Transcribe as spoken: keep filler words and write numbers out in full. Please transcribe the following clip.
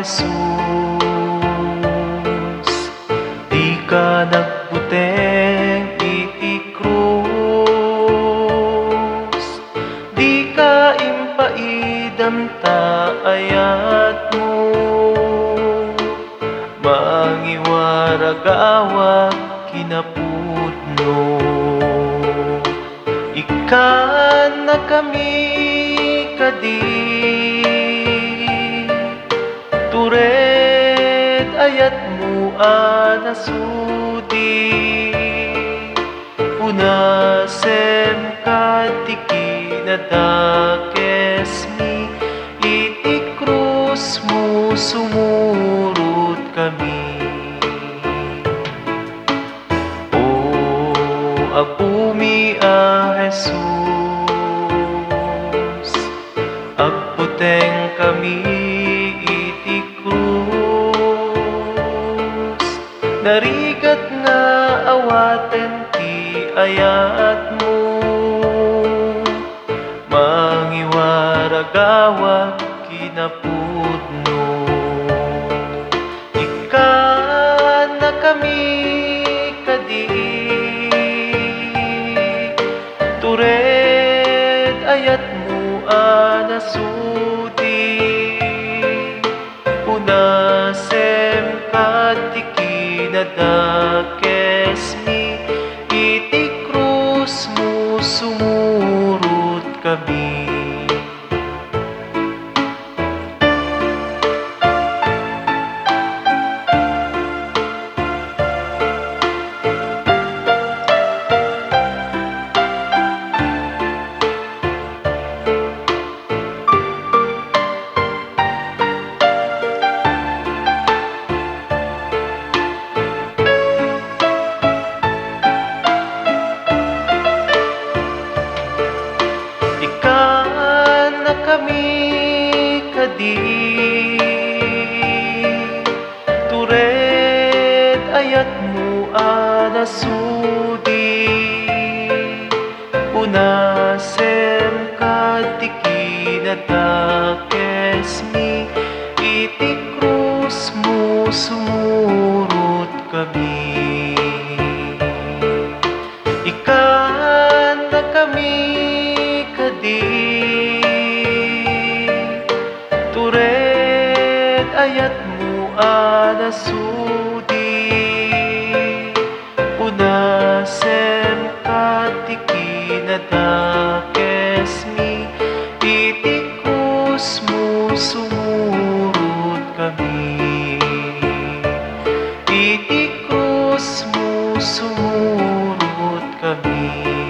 Jesus, dika nagbuteng iti krus, dika impaidam ta ayatmo, mangiwaragawak kinapudno. Ikkannakami kadi, tured ayatmo a nasudi. Punasem kaddi kinadakesmi, iti krusmo sumurotkami. O Apomi a Jesus, agbutengkami iti krus, narigat nga awaten ti ayatmo, mangiwaragawak kinapudno. Ikkannakami kadi, tured ayatmo a nasudi. Punasem kaddi kinadakesmi, iti krusmo sumurotkami. Ikkannakami kadi, tured ayatmo a nasudi. Punasem kaddi kinadakesmi, iti krusmo sumurotkami. Ikkannakami kadi, tured ayatmo a nasudi. Punasem kaddi kinadakesmi, iti krusmo sumurotkami. Iti krusmo sumurotkami.